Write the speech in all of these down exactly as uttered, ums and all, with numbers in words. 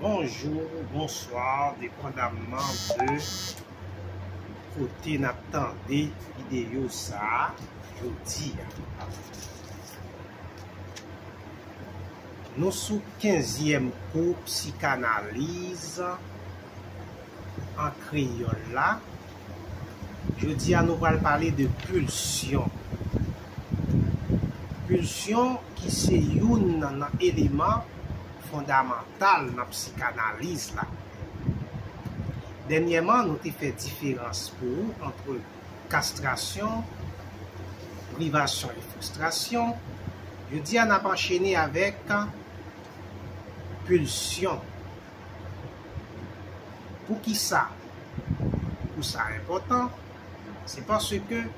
Bonjou, bonswa, depandamman de kote n ap tande videyo sa a jodi a. Nou sou kenzyèm kou psikanaliz an kreyòl la. Jodi a, nou pral pale de pilsyon. Pilsyon ki se youn nan eleman fondamantal nan psikanaliz la. Dènyèman, nou te fè diferans pou ou ant kastrasyon, privasyon e fristrasyon. Jodi a, n ap anchene avèk pilsyon. Poukisa? Pou sa enpòtan, se paske gen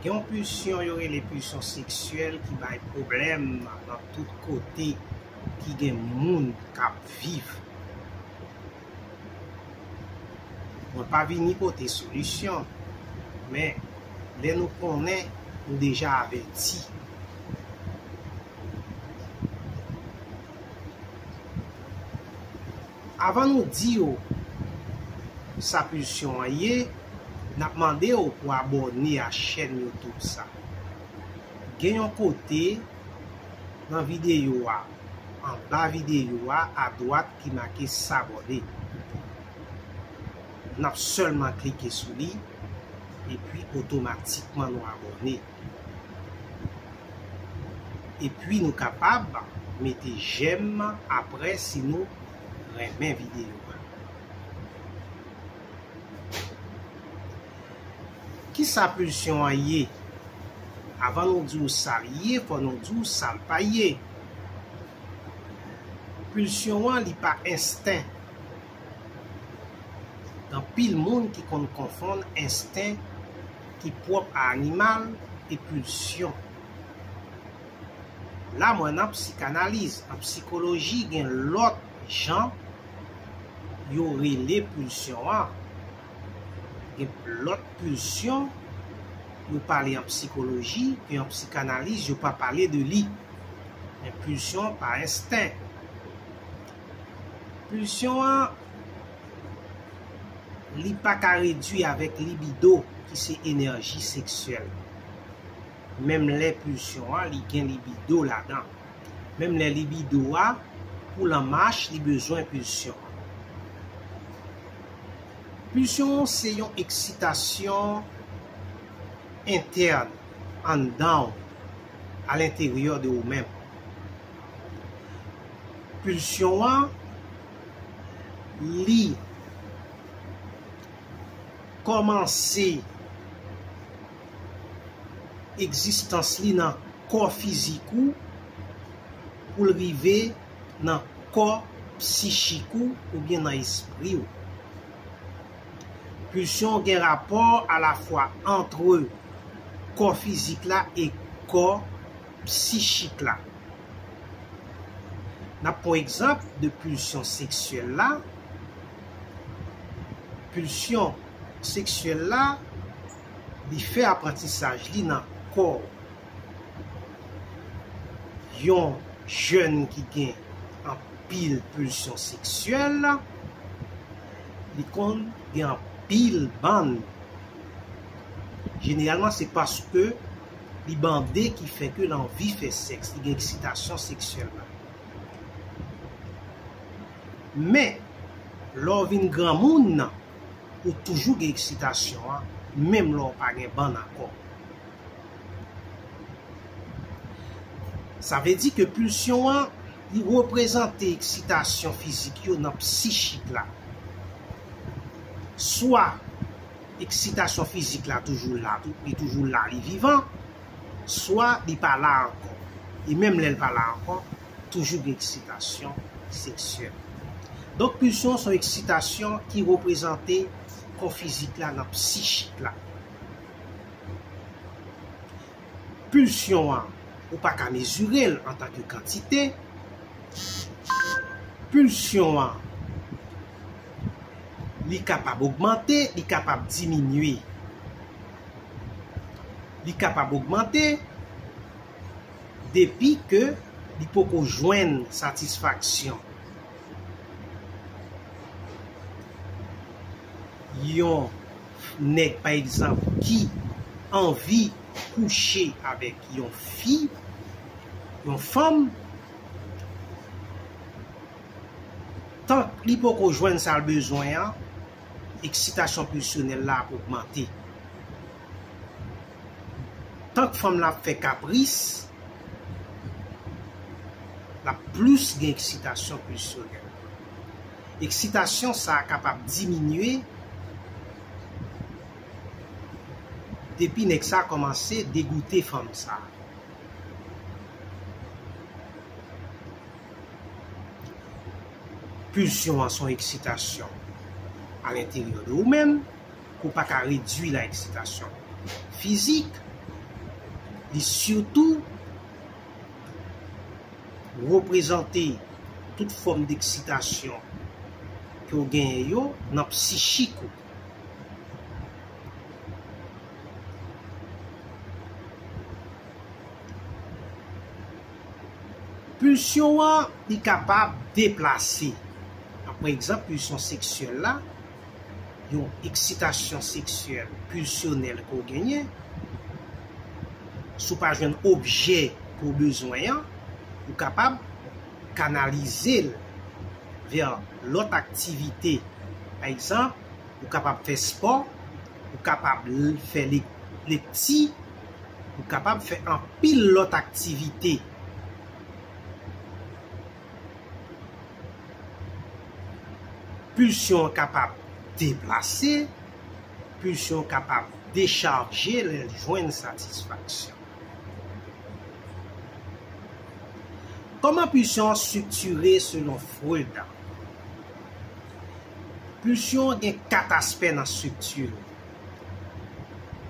yon pilsyon yo rele pilsyon seksyèl ki bay pwoblèm nan tout kote ki gen moun k ap viv. Mwen pa vini pote solisyon, men lè nou konnen, nou deja avèti. Avan nou di w sa pilsyon an ye, n ap mande w pou abòne a chèn YouTube sa. Gen yon kote nan videyo a, anba videyo a, adwat, ki make s'abonner. N ap sèlman klike sou li, epi otomatikman nou abòne. Epi nou kapab mete jèm apre si nou renmen videyo a. Kisa pilsyon an ye? Avan nou di w sa l ye, fò nou di w sa l pa ye. Pilsyon an, li pa ensten. Gen anpil moun ki konn konfonn ensten ki pwòp a animal e pilsyon. La, mwen nan psikanaliz, an psikoloji, gen lòt jan yo rele pilsyon an. Gen lòt pilsyon yo pale an psikoloji, ke an psikanaliz, yo pa pale de li. Men pilsyon pa ensten. Pilsyon an, li pa ka redui avèk libido, ki se enèji seksyèl. Menm lè pilsyon an, li gen libido ladan. Menm lè libido a, pou l an mach, li bezwen pilsyon an. Pilsyon an se yon eksitasyon entèn, anndan w, alenteryè de ou menm. Pilsyon an, li kòmanse egzistans li nan kò fizik ou pou l rive nan kò psichik ou oubyen nan espri w. Pilsyon gen rapò alafwa ant kò fizik la e kò psichik la. N ap pran egzanp de pilsyon seksyèl la. Pilsyon seksyèl la, li fè aprantisaj li nan kò. Yon jèn ki gen anpil pilsyon seksyèl, li konn gen anpil bann. Jeneralman, se paske li bande ki fè ke l anvi fè sèks, li gen eksitasyon seksyèl la. Men, lè w vin granmoun, ou toujou gen eksitasyon an, menm lè w pa gen bann ankò. Sa vle di ke pilsyon an, li reprezante eksitasyon fizik yo nan psichik la. Swa eksitasyon fizik la toujou la, tou-, li toujou la, li vivan, swa li pa la ankò. E menm lè l pa la ankò, toujou gen eksitasyon seksyèl. Donk, pilsyon se yon eksitasyon ki reprezante kò fizik la nan psichik la. Pilsyon an, ou pa ka mezire l antanke kantite. Pilsyon an, li kapab ogmante, li kapab diminye. Li kapab ogmante depi ke li poko jwenn satisfaksyon. yon nèg, pa egzanp, ki anvi kouche avèk yon fi, yon fanm, tank li poko jwenn sa l bezwen an, eksitasyon pilsyonèl la ap ogmante. Tank fanm lan ap fè kapris, l ap plis gen eksitasyon pilsyonèl. Eksitasyon sa a kapab diminye depi nèg sa a kòmanse degoute fanm sa a. Pilsyon an se yon eksitasyon alenteryè de ou menm, ke w pa ka redui la eksitasyon fizik, li sitou reprezante tout fòm deksitasyon ke w genyen yo nan psichik ou. Pilsyon an, li kapab deplase. Nan, pa egzanp, pilsyon seksyèl la, yon eksitasyon seksyèl pilsyonèl ke w genyen, si w pa jwenn objè ke w bezwen an, ou kapab kanalize l vè lòt aktivite. Pa egzanp, ou kapab fè spò, ou kapab l-, fè lek-, lekti, ou kapab fè anpil lòt aktivite. Pilsyon an kapab deplase, pilsyon an kapab dechaje lè l jwenn satisfaksyon. Kòman pilsyon an estriktire selon Freud? Pilsyon an gen kat aspè nan estrikti l.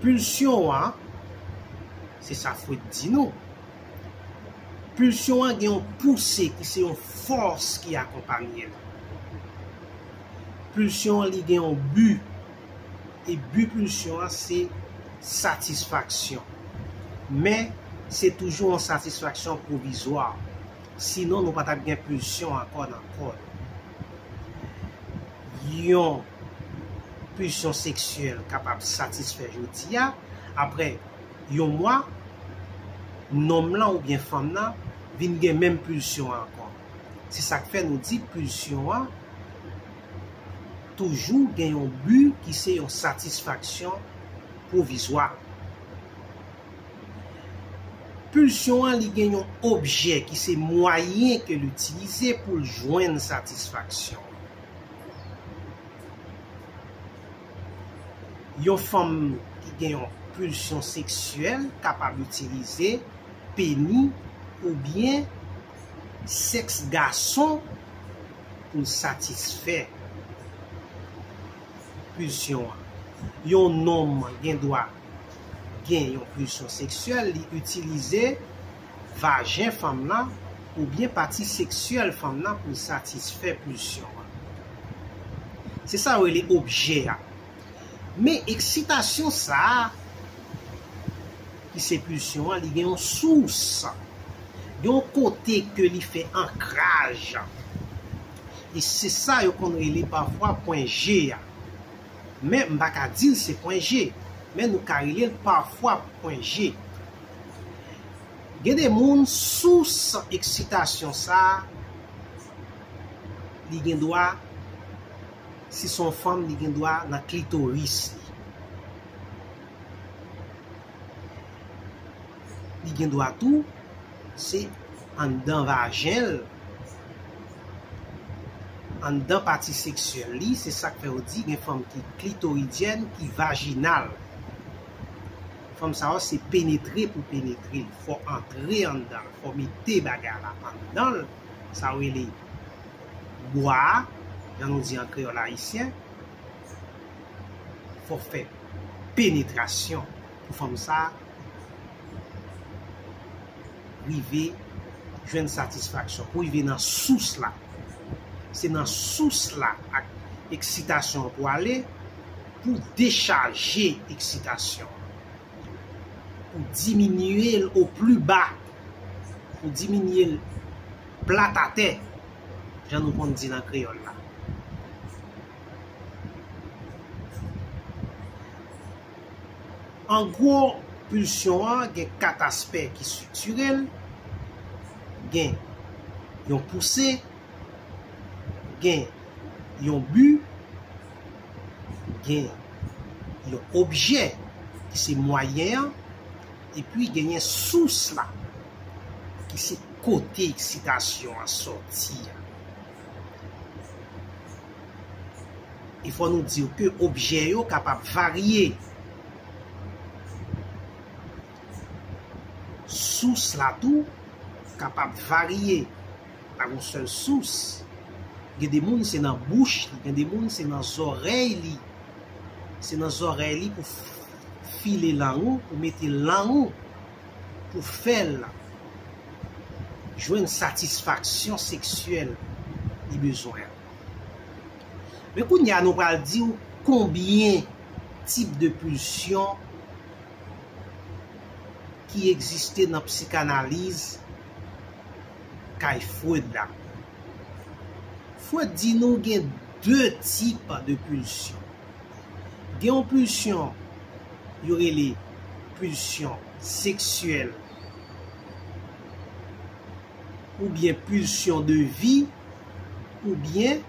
Pilsyon an, se sa Freud di nou, pilsyon an gen yon pouse ki se yon fòs ki akonpanye l. Pilsyon an, li gen yon bi, e bi pilsyon an se satisfaksyon. Men, se toujou yon satisfaksyon pwovizwa. Sinon, nou pa t ap gen pilsyon ankò nan kò nou. Yon pilsyon seksyèl kapab satisfè jodi a, apre yon mwa, nonm lan oubyen fanm lan vin gen menm pilsyon an ankò. Se sa k fè nou di pilsyon an toujou gen yon bi ki se yon satisfaksyon pwovizwa. Pilsyon an, li gen yon objè ki se mwayen ke l itilize pou l jwenn satisfaksyon. Yon fanm ki gen yon pilsyon seksyèl kapab itilize peni oubyen sèks gason pou l satisfè pilsyon an. Yon nonm gen dwa gen yon pilsyon seksyèl, li itilize vajen fanm lan oubyen pati seksyèl fanm lan pou l satisfè pilsyon an. Se sa yo rele objè a. Men eksitasyon sa a, ki se pilsyon an, li gen yon sous. Gen yon kote ke li fè ankraj. E se sa yo konn rele pafwa pwen G a. Men m pa ka di l se pwen G, men nou ka rele l pafwa pwen G. Gen de moun, sous eksitasyon sa a, li gen dwa, si se yon fanm, li gen dwa nan klitoris li. Li gen dwa tou, se anndan vajen l, anndan pati seksyèl li, se sa k fè yo di gen fanm ki klitoridyèn, ki vajinal. Fanm sa yo se penetre pou penetre l, fò antre anndan l, fò mete bagay la anndan l, sa yo rele bwa a, jan nou di an kreyòl ayisyen, fò fè penetrasyon pou fanm sa a rive jwenn satisfaksyon, pou rive nan sous la. Se nan sous la ak eksitasyon an pou ale, pou dechaje eksitasyon an, pou diminye l o pli ba, pou diminye l plat atè, jan nou konn di nan kreyòl la. An gwo, pilsyon an gen kat aspè ki estriktirel, gen yon pouse, gen yon bi, gen yon objè ki se mwayen an, epi genyen sous la ki se kote eksitasyon an sòti a. E fò nou di ke objè yo kapab varye. Sous la tou kapab varye. Pa gon sèl sous. Gen de moun se nan bouch li, gen de moun se nan zòrèy li. Se nan zòrèy li pou file lang ou, pou mete lang ou, pou fè l jwenn satisfaksyon seksyèl li bezwen an. Men kounye a nou pral di w konbyen tip de pilsyon ki egziste nan psikanaliz kay Freud la. Freud di nou gen de tip de pilsyon. Gen yon pilsyon yo rele pilsyon seksyèl oubyen pilsyon de vi oubyen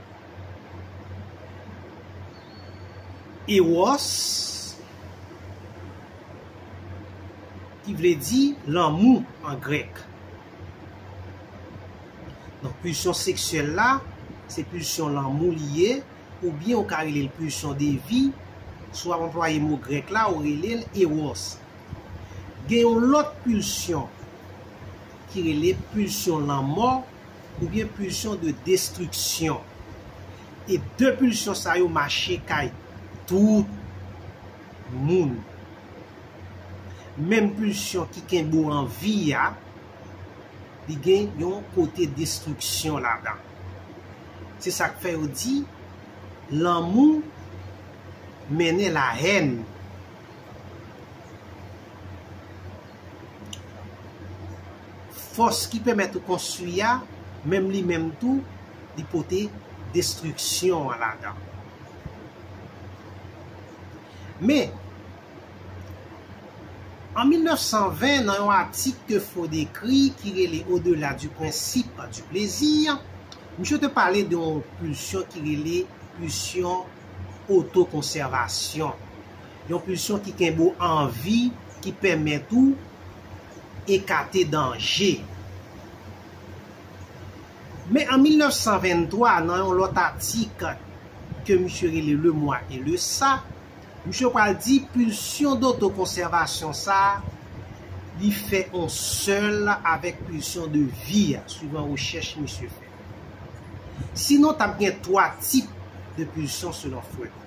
Eros, ki vle di lanmou an grèk. Donk, pilsyon seksyèl la, se pilsyon lanmou li ye, oubyen ou ka rele l pilsyon de vi, si w ap anplwaye mo grèk la, ou rele l eros. Gen yon lòt pilsyon ki rele pilsyon lanmò, oubyen pilsyon de destriksyon. E de pilsyon sa yo mache kay tout moun. Menm pilsyon ki kenbe w an vi a, li gen yon kote destriksyon ladan. Se sa k fè yo di, lanmou mennen lahèn. Fòs ki pèmèt ou konstwi a, menm li menm tou, li pote destriksyon an ladan. Men, an mil nèf san ven, nan yon atik ke Freud ekri ki rele Au-delà du principe du plaisir, misye te pale de yon pilsyon ki rele pilsyon otokonsèvasyon. Yon pilsyon ki kenbe w an vi, ki pèmèt ou ekate danje. Men an mil nèf san venntwa, nan yon lòt atik ke misye rele Le Moi et le Ça, misye pral di pilsyon dotokonsèvasyon sa a, li fè yon sèl avèk pilsyon de vi a, swivan rechèch misye fè. Sinon, t ap gen twa tip de pilsyon selon Freud.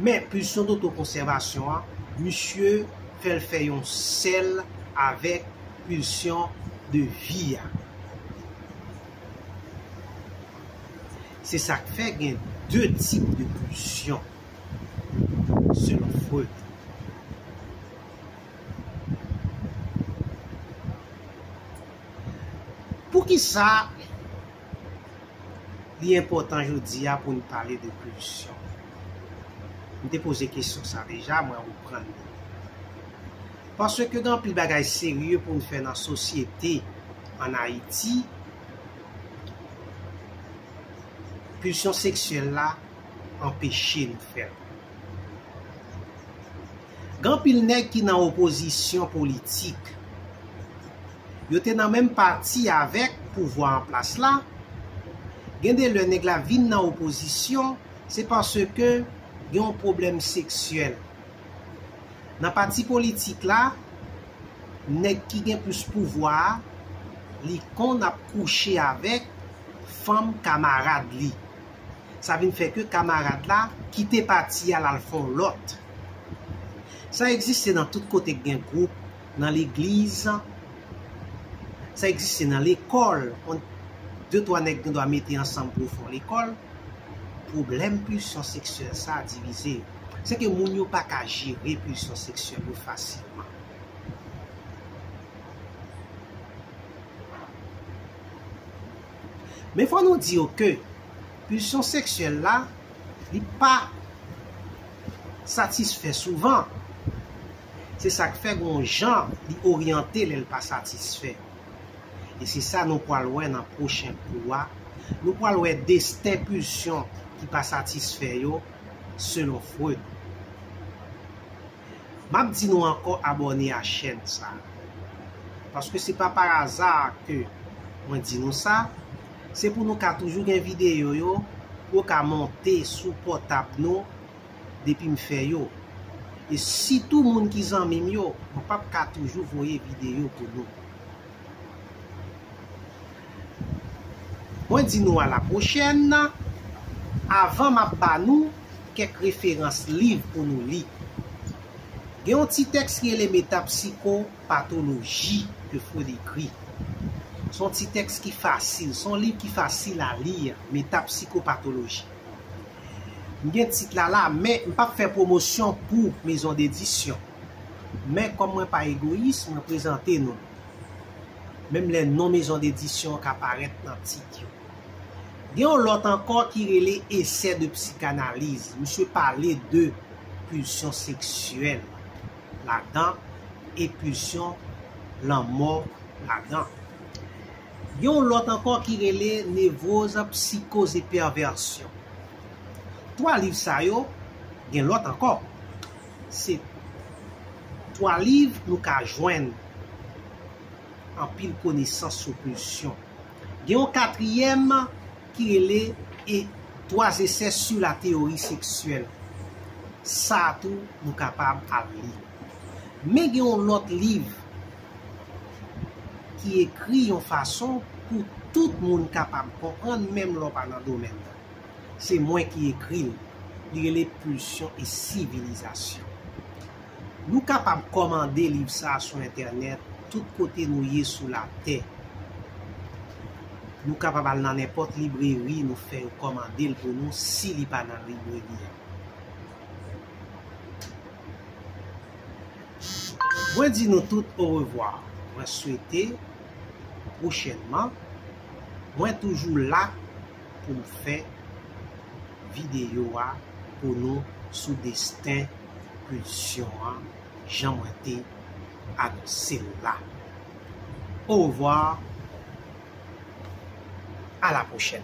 Men pilsyon dotokonsèvasyon an, misye fè l fè yon sèl avèk pilsyon de vi a. Se sa k fè gen de tip de pilsyon, selon Freud. Poukisa li enpòtan jodi a pou n pale de pilsyon? M te poze kesyon sa deja, mwen reprann li. Paske gen anpil bagay serye pou n fè nan sosyete ann Ayiti, pilsyon seksyèl la anpeche n fè l. Gen anpil nèg ki nan opozisyon politik. Yo te nan menm pati avèk pouvwa an plas la. Gen de lè nèg la vin nan opozisyon, se paske gen yon pwoblèm seksyèl. Nan pati politik la, nèg ki gen plis pouvwa a, li konn ap kouche avèk fanm kamarad li. Sa vin fè ke kamarad la kite pati a, l al fè yon lòt. Sa egziste nan tout kote k gen gwoup, nan legliz, sa egziste nan lekòl. Yon de twa nèg gen dwa mete ansanm pou yo fè yon lekòl. Pwoblèm pilsyon seksyèl sa a divize yo. Se ke moun yo pa ka jere pilsyon seksyèl yo fasilman. Men fò nou di yo ke pilsyon seksyèl la, li pa satisfè souvan. Se sa k fè gon jan li oryante lè l pa satisfè. E se sa nou pral wè nan pwochen kou a. Nou pral wè desten pulsyon ki pa satisfè yo, selon Freud. M ap di nou ankò abòne a chèn sa a. Paske se pa pa aza ke mwen di nou sa, se pou nou ka toujou gen videyo yo, pou yo ka monte sou pòtab nou depi m fè yo. E sitou moun ki zanmi m yo, mwen p ap ka toujou voye videyo pou nou. Mwen di nou a la pwochèn, avan m ap ba nou kèk referans liv pou nou li. Gen yon ti tèks ki rele Metapsikopatoloji ke Freud ekri. Se yon ti tèks ki fasil, se yon liv ki fasil a li, Metapsikopatoloji. M gen tit la la, men m p ap fè pwomosyon pou mezon dedisyon. Men kòm mwen pa egoyis, mwen prezante nou. Menm lè non mezon dedisyon ka parèt nan tit yo. Gen yon lòt ankò ki rele Essai de psychanalyse. Misye pale de pulsyon seksyèl ladan e pulsyon lanmò ladan. Gen yon lòt ankò ki rele Névrose, Psychose et Perversion. Twa liv sa yo, gen lòt ankò. Se twa liv nou ka jwenn anpil konesans sou pulsyon. Gen yon katriyèm ki rele e Trois essais sur la théorie sexuelle. Sa tou nou kapab al li. Men gen yon lòt liv ki ekri yon fason pou tout moun kapab konprann, menm lè w pa nan domèn nan. Se mwen ki ekri l. Li rele Pulsyon e Sivilizasyon. Nou kapab kòmande liv sa a sou entènèt, tout kote nou ye sou latè. Nou kapab al nan nenpòt libreri, nou fè yo kòmande l pou nou si li pa nan libreri a. Mwen di nou tout orevwa. Mwen swete pwochènman, mwen toujou la pou m fè videyo a pou nou sou desten pulsyon an, jan mwen te anonse l la. Orevwa, à la prochaine.